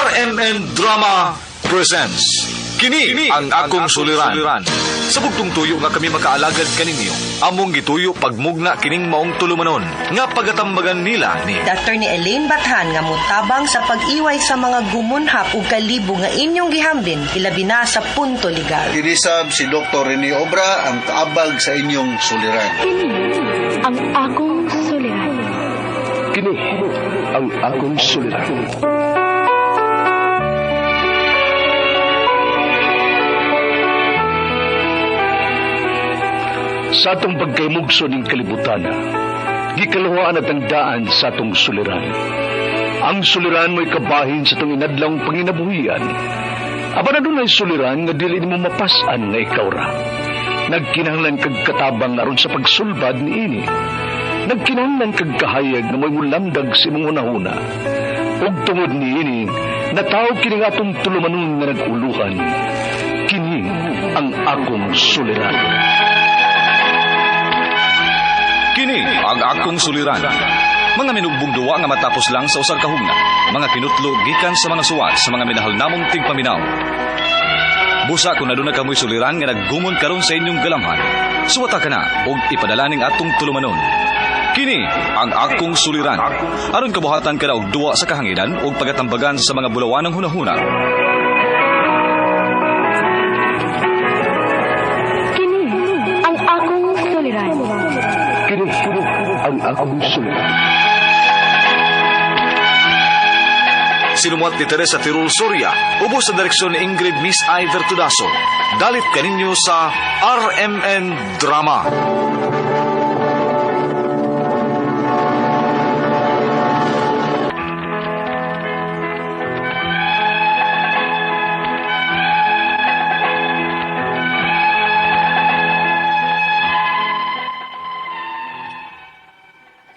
RMN Drama presents Kini ang akong suliran. Sa bugtong tuyo nga kami makaalagad kaninyo, among gituyo pagmugna kining maong tulumanon nga pagatambagan nila ni Dr. ni Elaine Bathan nga motabang sa pag-iway sa mga gumunhap ug kalibo nga inyong gihambin ilabi na sa punto legal. Kinisab si Dr. Rene Obra ang kaabag sa inyong suliran. Kini ang akong suliran. Kini ang akong suliran. Sa atong pagkaymugso ning kalibutan, gikaluhaan at ang daan sa atong suliran. Ang suliran mo'y kabahin sa atong inadlawng panginabuhian. Apan adunay suliran nga dili nimo mapas-an nga ikaw ra. Nagkinahanglan kag katabang aron sa pagsulbad niini. Nagkinahanglan kag kahayag nga mo'y mulamdag sa imong hunahuna. Ug tungod niini, nataw kini nga atong tulumanon nga nag-uluhan. Kini ang akong suliran. Kini ang akong suliran. Mga minugbong duwa nga matapos lang sa usag kahugna. Mga kinutlo gikan sa mga suwat sa mga minahal namong tigpaminaw. Busa kung aduna kamoy suliran nga naggumon karon sa inyong galamhan. Suwata ka na og ipadala ning atong tulumanon. Kini ang akong suliran. Aron kabuhatan ka na og duwa sa kahanginan og pagatambagan sa mga bulawanang hunahuna. Kini ang akong suliran. Kini ang akong suliran. Sinumuat ni Teresa Tirul Soria, ubos sa direksyon ni Ingrid Miss I. Vertudaso. Dalit kaninyo sa RMN Drama.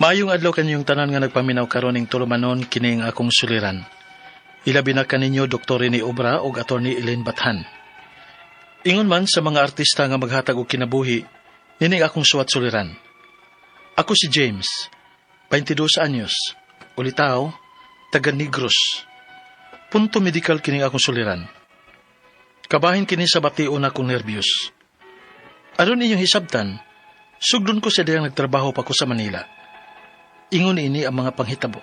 Maayong adlaw kaninyong tanan nga nagpaminaw karon ning tulumanon kini ang akong suliran. Ilabi na kaninyo Dr. Rene Obra ug Attorney Elaine Bathan. Ingon man sa mga artista nga maghatag og kinabuhi, nining akong suwat suliran. Ako si James, 22 anyos, ulitaw, taga Negros. Punto medical kining akong suliran. Kabahin kini sa bation akong nervyos. Aron inyong hisabtan, sugdon ko sa diyang nagtrabaho pa ko sa Manila. Ingon ini ang mga panghitabo.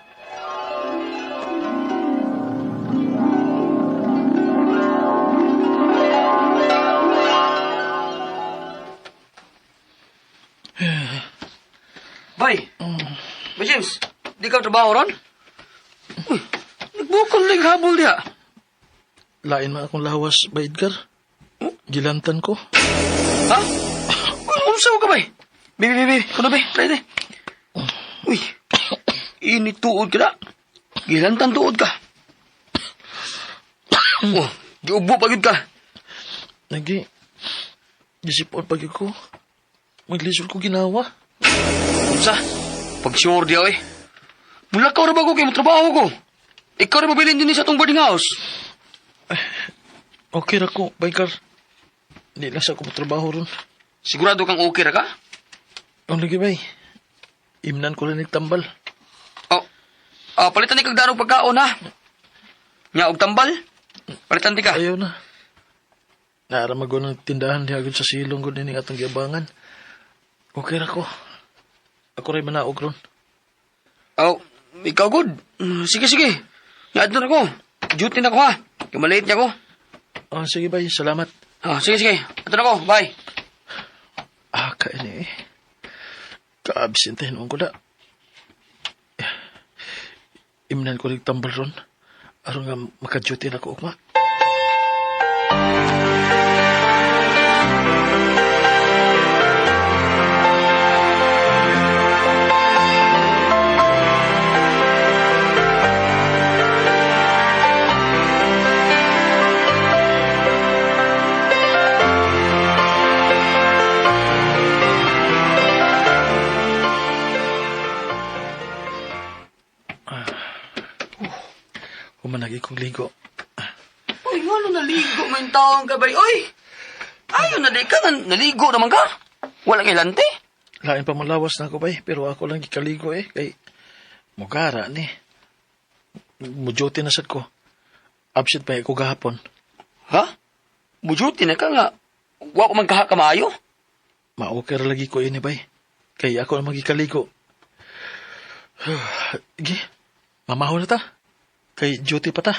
Bay! Bay, James, di ka trabaho ron? Uy, nagbukol na yung habol diha. Lain man akong lawas ba, Edgar? Gilantan ko. Ha? Uy, unsa ka, bay? Bi, bi, bi, kuno, bi, try di. Uy, init tuod ka na. Gilantan tuod ka. Oh, giubo pa gyud ka. Nagi, gisipon pag ko. Maglisod ko ginawa. Unsa? Pag sure diha, eh. Mulakaw ra ba ko kay motrabaho ko? Ikaw ra mabilin din sa atong boarding house. Okay ra ko, Baykar. Di lang sa ako motrabaho ron. Sigurado kang okay ra ka? Ang lagi, bay. Imnan ko lang nagtambal. Oh, palitan ni kag darog pagkaon, ha? Nya og tambal? Palitan di ka. Ayaw na. Naarama ko ng tindahan diha gud sa silong ko din atong giabangan. Okay ra ko. Ako rin manaog ron. Oh, ikaw good. Sige, sige. Nga na ko. Duty na ko, ha. Kamalate niya ko. Oh, sige, bay. Salamat. Oh, sige, sige. Adto na ko. Bye. Ah, kaini eh. Kaabsente noon ko na. Imnan ko rin tambal ron. Aron nga maka-duty na ko ugma. Humanagi kong ligo. Uy, nga no, naligo man taong ka ba? Uy! Ayaw na di ka. Naligo naman ka. Wala kay lante. Lain pa malawas na ako, bay. Pero ako lang gikaligo eh. Kay mugara ni. Mujote na sad ko. Absent pa ko gahapon. Ha? Mujuti na ka nga. Wa ko man kaha kamaayo. Maokay ra lagi ko ini bay. Kay ako ang magikaligo. Gi, mamaho na ta. Kay duty pa ta.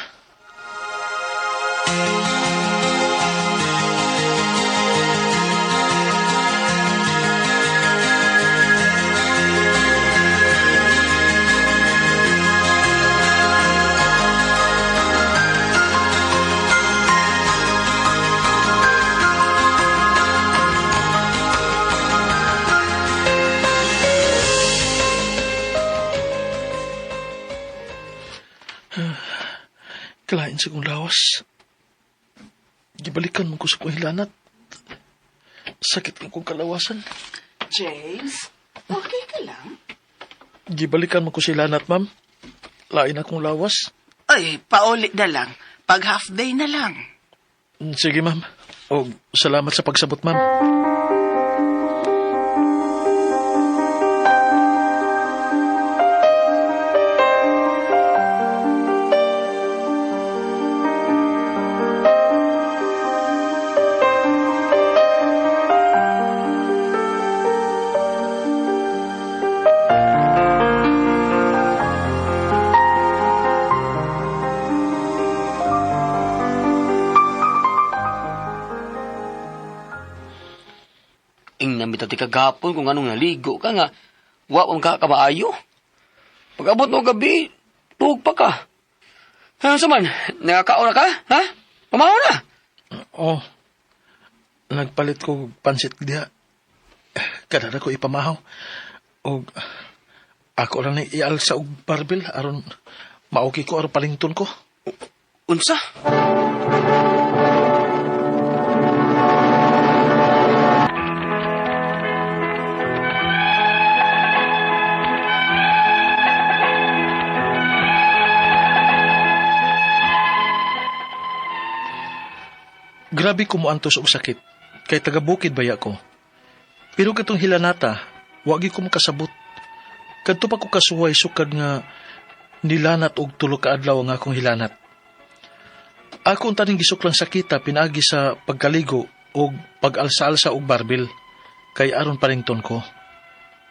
Kalain sa kong lawas. Gibalikan mo ko sa kong hilanat. Sakit ng kong kalawasan. James, okay ka lang? Gibalikan mo ko sa hilanat, ma'am. Lain akong lawas. Ay, paulit na lang. Pag half day na lang. Sige, ma'am. O, salamat sa pagsabot, ma'am. Ingnan bitaw ti kagapon kung anong naligo ka nga. Wa man ka kamaayo. Pag-abot mo gabi, tuog pa ka. Ano sa man? Nakakaon na ka? Ha? Pamahaw na! Oh, nagpalit ko pansit diha. Kada na ko ipamahaw. Og ako lang ni ialsa og barbil aron maoki ko aron palington ko. Unsa? Grabe kumuantos og sakit. Kay taga bukid baya ko. Pero katong hilanata, wagi ko makasabot. Kadto pa ko kasuway sukad nga nilanat og tulo ka adlaw ang akong hilanat. Ako ang taning gisuklang sakita pinaagi sa pagkaligo og pag-alsa-alsa og barbil kay aron palington ko.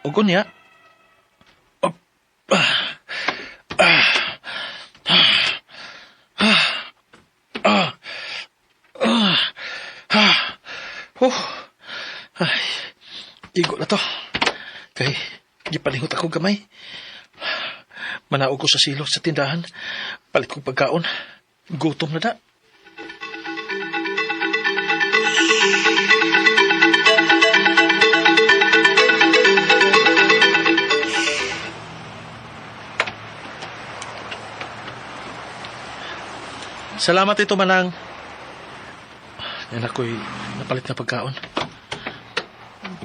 Og unya, ay, igo na to. Kay gipalingot ako gamay. Manaog ko sa silot sa tindahan. Palit kong pagkaon. Gutom na da. Salamat ito, Manang. Yan ako'y napalit na pagkaon.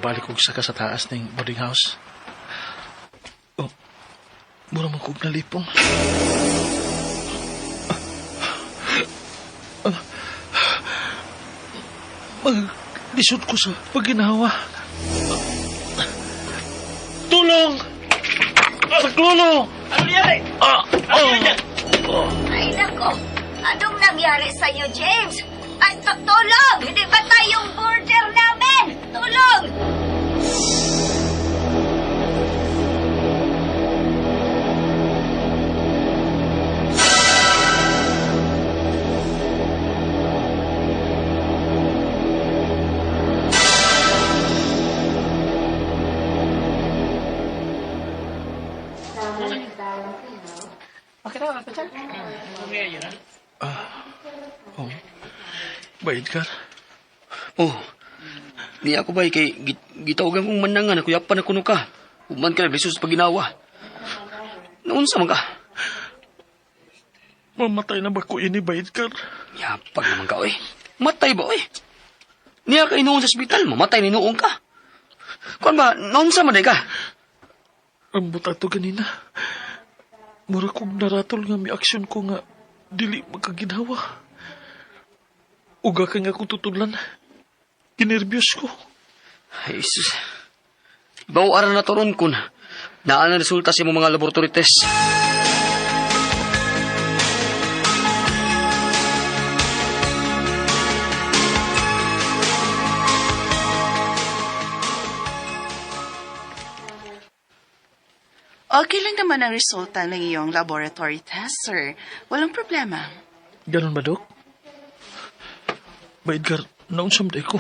Balik kog saka sa taas ng boarding house. Oh, mura man kog nalipong. Maglisod ko sa paginawa. Tulong! Saklolo! Ano nangyari? Ay, nako. Anong nangyari sa'yo, James? Ay, tulong! Hindi ba tayong border namin? Tulong! Oh. Ba, Edgar? Oh, di ako ba kay gitawagan kong manangan ako yapan ako ka. Human ka naglisod sa paginawa. Naunsa man ka? Mamatay na ba ko ini ba, Edgar? Yapag naman ka, oy. Matay ba, oy? Niya ka inuon sa ospital, mamatay ni noon ka. Kuan ba, naunsa man day ka? Ang buta to ganina. Mura kong naratol nga may aksyon ko nga dili magkaginawa. Uga ka nga kong tutudlan. Kinerbyos ko. Ay, sus. Baw aran na toron kun. Naa na resulta sa imong mga laboratory test. Okay lang naman ang resulta ng iyong laboratory test, sir. Walang problema. Ganon ba, Dok? Ba, Edgar, naunsam day ko.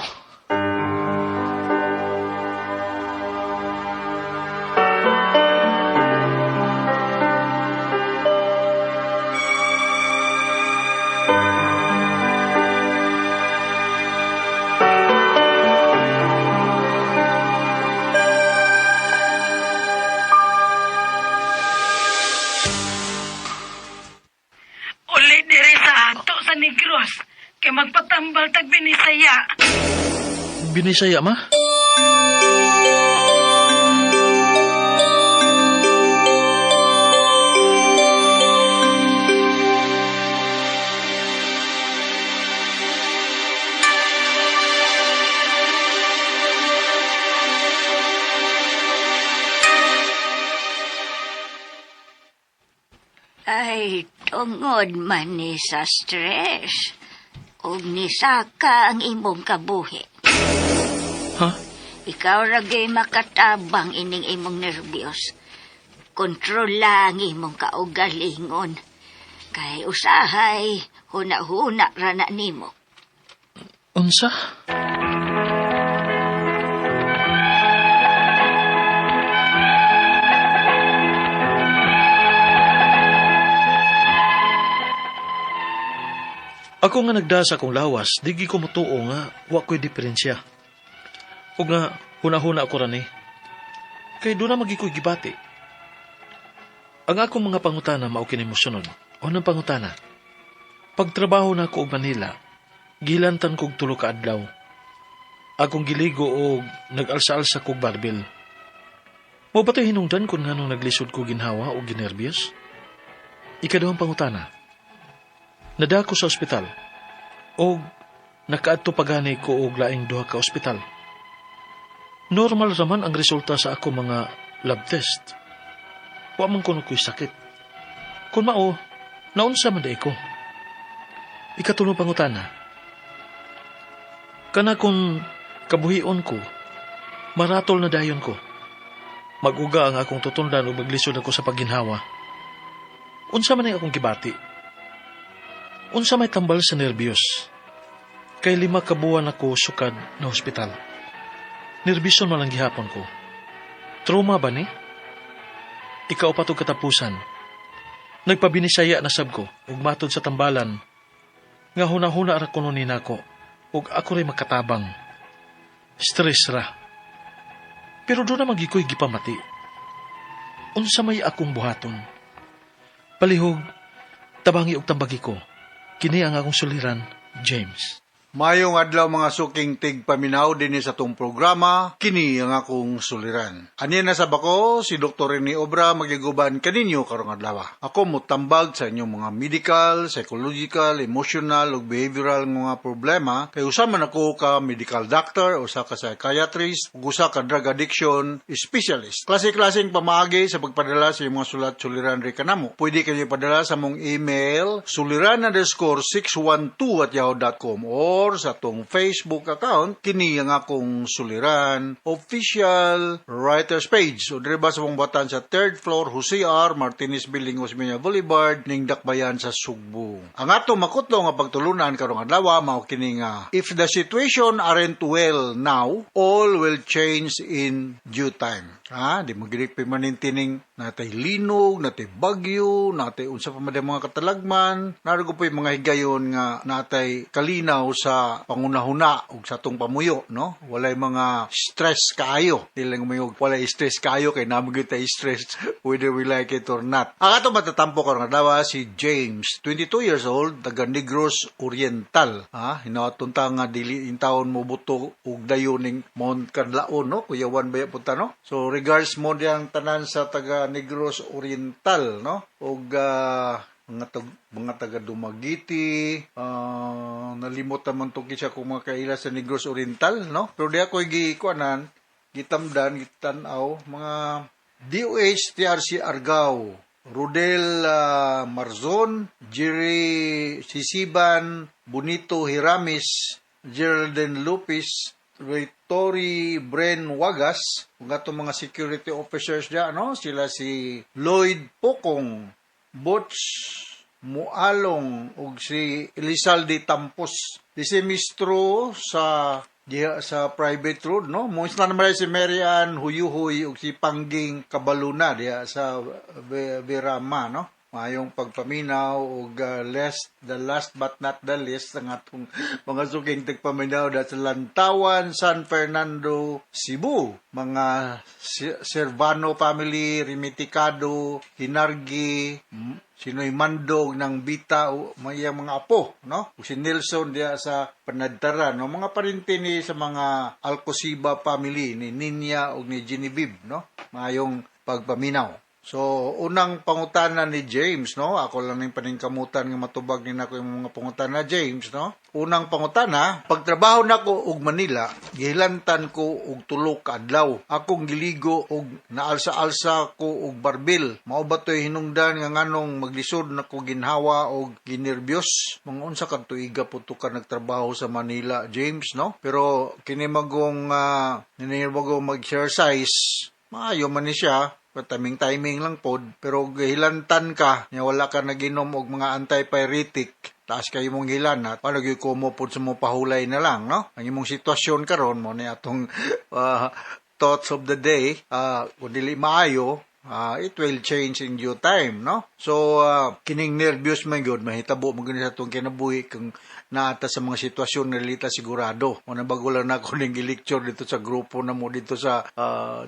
Uli diri sa ato sa Negros. Kay magpatambal tag Binisaya. Binisaya, ma? Ay, tungod man ni sa stress. Ug nisaka ang imong kabuhi. Ha? Ikaw ra gyud makatabang ining imong nervyos. Kontrola ang imong kaugalingon. Kay usahay, huna-huna ra na nimo. Unsa? Ako nga nagda sa akong lawas, digi ko motuo nga wa ko'y diferensya. O nga huna-huna ako rani. Kay doon na magi ko'y gibati. Ang akong mga pangutana mao kini mosunod. Unang pangutana. Pagtrabaho na ako og Manila, gilantan kog tulo ka adlaw. Akong giligo og nag-alsa-alsa kog barbil. Mo ba to'y hinungdan kung nganong naglisod ko ginhawa o ginerbyos? Ikaduhang pangutana. Nadako sa ospital o nakaadto pagani ko og laing duha ka ospital. Normal raman ang resulta sa ako mga lab test. Wa man kuno ko'y sakit. Kung mao, naunsa man di ko. Ikatulong pangutana. Kana kung kabuhion ko, maratol na dayon ko. Maguga ang akong tutundan o maglisod ako sa pagginhawa. Unsa man ang akong gibati? Unsa may tambal sa nerbyos? Kay 5 ka buwan ako sukad na ospital. Nerbyos man lang gihapon ko. Trauma ba ni? Ikaw pa to katapusan. Nagpabinisaya na sab ko ug matod sa tambalan nga huna-huna ra kuno ni nako ug ako ray makatabang. Stress ra. Pero doon na magikoy gipamati. Unsa may akong buhaton? Palihog, tabangi og tambagi ko. Kini ang akong suliran, James. Mayong adlaw mga suking tigpaminaw dinhi sa atong programa, kini ang akong suliran. Aniya na sa bako, si Dr. Rene Obra magiguban kaninyo karong adlaw. Ako motambag sa inyong mga medical, psychological, emotional ug behavioral mga problema kay usa man ako ka medical doctor, usa ka psychiatrist, ug usa ka drug addiction specialist. Klase-klaseng pamaagi sa pagpadala sa inyong mga sulat suliran ri kanamo. Pwede kayo padala sa mong email suliran_612@yahoo.com or sa atong Facebook account, kini ang akong suliran official writers page. O dire ba sa mong batan sa 3rd floor, Jose R. Martinez Building, Osmeña Boulevard, ning Dakbayan sa Sugbo. Ang atong makutlo nga pagtulunan karong adlaw mao kini nga, if the situation aren't well now, all will change in due time. Ha, di mo gid permanente ning natay linog, natay bagyo, natay unsa pa man mga katalagman, narugo po yung mga higayon nga natay kalinaw sa pangunahuna ug sa atong pamuyo, no? Walay mga stress kaayo. Dili lang mayog walay stress kaayo kay namo gyud tay stress whether we like it or not. Ang ato matatampo karon adlaw si James, 22 years old, taga Negros Oriental. Ha, hinawaton ta nga dili intawon mo buto og dayon ning Mount Kanlaon, no? Kuyawan ba punta, no? So regards mo diyang tanan sa taga Negros Oriental, no? Og mga taga Dumaguete, nalimot naman to siya kung mga kaila sa Negros Oriental, no? Pero di ako gikuanan, gitamdan, gitan-aw, mga DOH TRC Argao, Rodel Marzon, Jerry Sisiban, Bonito Hiramis, Geraldine Lopez, Tori Bren Wagas, ug atong mga security officers diya, no? Sila si Lloyd Pokong, Butch Mualong ug si Elizalde Tampos. Di si Mistro sa diha sa private road, no? Mo na naman si Mary Ann Huyuhoy ug si Pangging Kabaluna diha sa Verama, no? Maayong pagpaminaw ug last the last but not the least, ang atong mga suking tagpaminaw da sa Lantawan, San Fernando, Cebu. Mga Servano family, Remiticado, Hinargi, Sinoy Mando ug ng Bita o mga mga apo, no? Ug si Nelson diha sa Panadtaran, no? Mga parinti ni sa mga Alcosiba family ni Ninya ug ni Genevieve, no? Maayong pagpaminaw. So, unang pangutana ni James, no? Ako lang ning paningkamutan nga matubag ni nako yung mga pangutana, James, no? Unang pangutana, pagtrabaho nako og Manila, gihilantan ko og 3 ka adlaw. Akong giligo og naalsa-alsa ko og barbil. Mao ba to'y hinungdan nga nganong maglisod nako ginhawa og ginerbyos? Mga unsa ka tuiga po to ka nagtrabaho sa Manila, James, no? Pero kini magong magong mag-exercise, maayo man ni siya, timing timing lang pod, pero gihilantan ka nya wala ka naginom og mga antipyretic, taas kayo mong hilanat, paano gyud ko mo pod sa mo pahulay na lang, no? Ang imong sitwasyon karon mo ni atong thoughts of the day, kung dili maayo, it will change in due time, no? So, kining nervyos man gyud, mahitabo man gyud sa atong kinabuhi kung naata sa mga sitwasyon na lita sigurado. Muna bago lang na ako ning gi-lecture dito sa grupo na mo dito sa,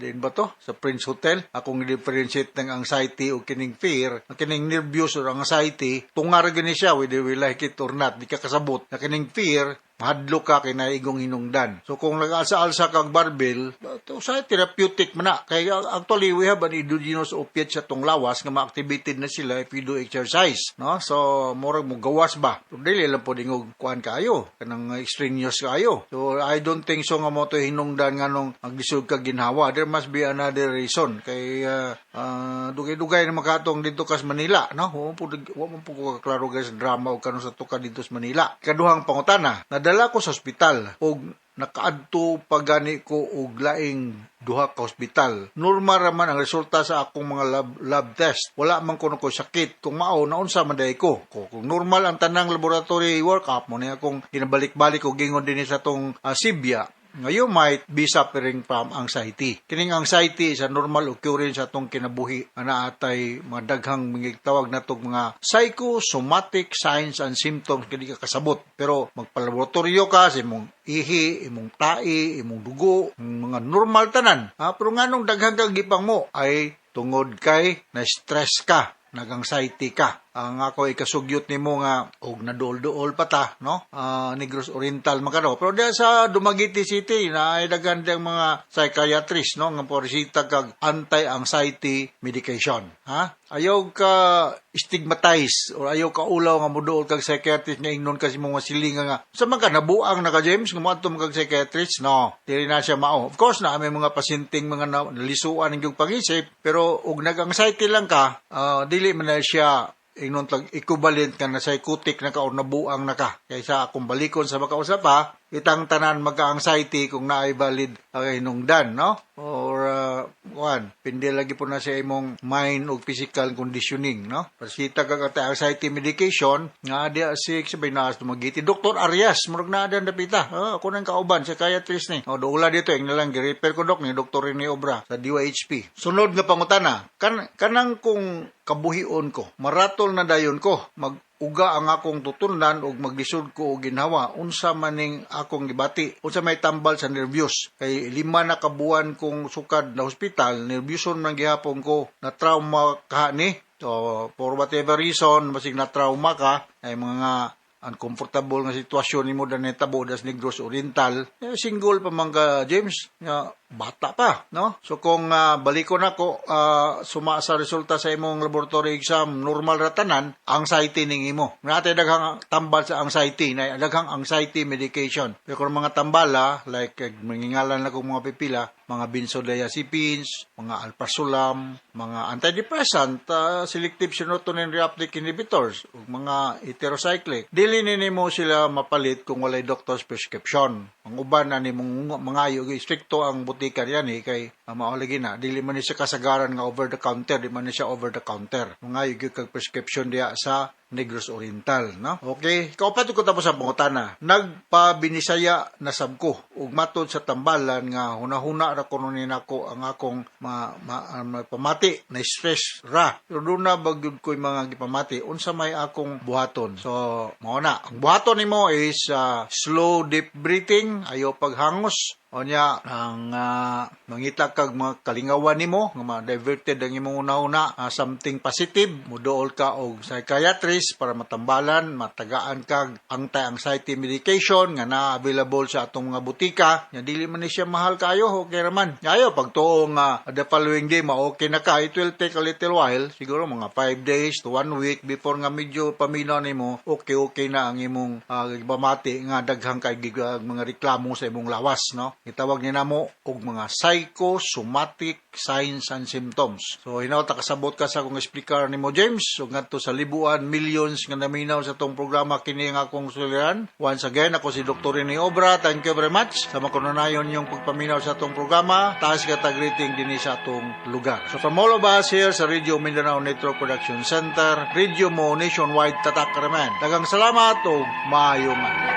din ba to? Sa Prince Hotel. Akong differentiate ng anxiety o kining fear. Ang kining nervyos or anxiety, tungar gani siya whether we like it or not. Di ka kasabot. Na kining fear, mahadlok ka kay naigong hinungdan. So kung nag-alsa-alsa kag barbil, sa therapeutic man na. Kaya actually we have an endogenous opiate sa tong lawas nga ma-activated na sila if you do exercise, no? So murag mo gawas ba? So, dili lang po dingog kuan kaayo, kanang extraneous kaayo. So I don't think so nga mo to hinungdan nganong maglisod ka ginhawa. There must be another reason kay dugay-dugay na makatong dito kas Manila, no? Wa mo po ko klaro guys drama og kanon sa tuka dito sa Manila. Kaduhang pangutana, nadala ko sa ospital og nakaadto pa gani ko og laing duha ka ospital. Normal ra man ang resulta sa akong mga lab test. Wala man kuno ko sakit. Kung mao, naunsa man diay ko. Kung normal ang tanang laboratory workup mo ni akong ginabalik-balik og gingon dinhi sa tong Sibya, nga you might be suffering from anxiety. Kining anxiety is a normal occurrence sa atong kinabuhi nga naatay mga daghang mga tawag natong mga psychosomatic signs and symptoms kini ka kasabot. Pero magpalaboratorio ka sa imong ihi, imong tai, imong dugo, mga normal tanan. Ha? Pero nganong daghang kang gipang mo ay tungod kay na-stress ka, nag-anxiety ka. Ang ako ikasugyot nimo nga og naduol-duol pa ta, no? Negros Oriental man ka, no? Pero diya sa Dumaguete City na ay daghan diyang mga psychiatrist, no, nga poresita kag anti-anxiety medication, ha? Ayaw ka stigmatize or ayaw ka ulaw nga moduol kag psychiatrist nga ingnon kasi mong silinga nga sa man ka nabuang na ka, James, nga moadto man kag psychiatrist, no? Dili na siya mao. Of course na may mga pasyenteng mga nalisuan ng pangisip, pero og nag-anxiety lang ka, dili man na siya ingnon tag equivalent ka na psychotic na ka or nabuang na ka. Kaysa akong balikon sa makausap pa, itang tanan magka-anxiety kung naay valid ang hinungdan, no? Or, kuan, pindi lagi po na sa imong mind o physical conditioning, no? Pasita ka ka anxiety medication, nga di si sabay na Dumaguete. Dr. Arias, murag na adan dapita. Ah, ako nang kauban, psychiatrist ni. O, doula dito, ing nalang, gi-refer ko dok ni Dr. Rene Obra sa DYHP. Sunod nga pangutana, kanang kung kabuhion ko, maratol na dayon ko, mag uga ang akong tutunlan og maglisod ko og ginhawa, unsa maning akong gibati, unsa may tambal sa nervyos? Kay 5 na ka buwan kong sukad na ospital, nervyuson man gihapon ko, na trauma ka ni. So for whatever reason, basig na trauma ka, ay mga uncomfortable nga sitwasyon nimo da nitabo das Negros Oriental. Single pa man ka, James, nga Bata pa, no? So kung balikon ako suma sa resulta sa imong laboratory exam, normal ra tanan, anxiety ning imo. Naa tay daghang tambal sa anxiety, na daghang anxiety medication. Pero kung mga tambala like mangingalan na kong mga pipila, mga benzodiazepines, mga alprazolam, mga antidepressant, selective serotonin reuptake inhibitors, ug mga heterocyclic. Dili ni nimo sila mapalit kung walay doctor's prescription. Ang uban na nimong mangayo, strikto ang botika yan eh, kay mao lagi na dili man ni siya kasagaran nga over the counter, di man ni siya over the counter. Mangayo gyud kag prescription diya sa Negros Oriental, no? Okay, kaupat ko tapos sa pangutana. Nagpabinisaya na sab ko ug matod sa tambalan nga hunahuna ra kuno ni nako ang akong ma pamati na stress ra. Pero duna ba gyud ko'y mga gipamati, unsa may akong buhaton? So, mao na. Ang buhaton nimo is slow deep breathing, ayo paghangos. Onya ang mangita kag mga kalingawan nimo nga ma-diverted ang imong una-una, something positive, muduol ka og psychiatrist para matambalan, matagaan kag anti-anxiety medication nga na available sa atong mga butika. Nya dili man ni siya mahal kayo, okay ra man. Ayo pagtuo nga the following day ma-okay na ka, it will take a little while, siguro mga 5 days to 1 week before nga medyo paminaw nimo, okay okay na ang imong pamati nga daghang kay mga reklamo sa imong lawas, no? Gitawag ni namo og mga psychosomatic signs and symptoms. So hinaot kasabot ka sa akong explicar nimo, James, ug ngadto sa libuan, millions nga naminaw sa atong programa, kini nga akong suliran. Once again, ako si Dr. Rene Obra. Thank you very much sa makununayon yung pagpaminaw sa atong programa. Taas ka greeting dinhi sa atong lugar. So from all of us here sa Radio Mindanao Network Production Center, Radio Mo Nationwide, Tatak Raman. Daghang salamat ug maayong adlaw.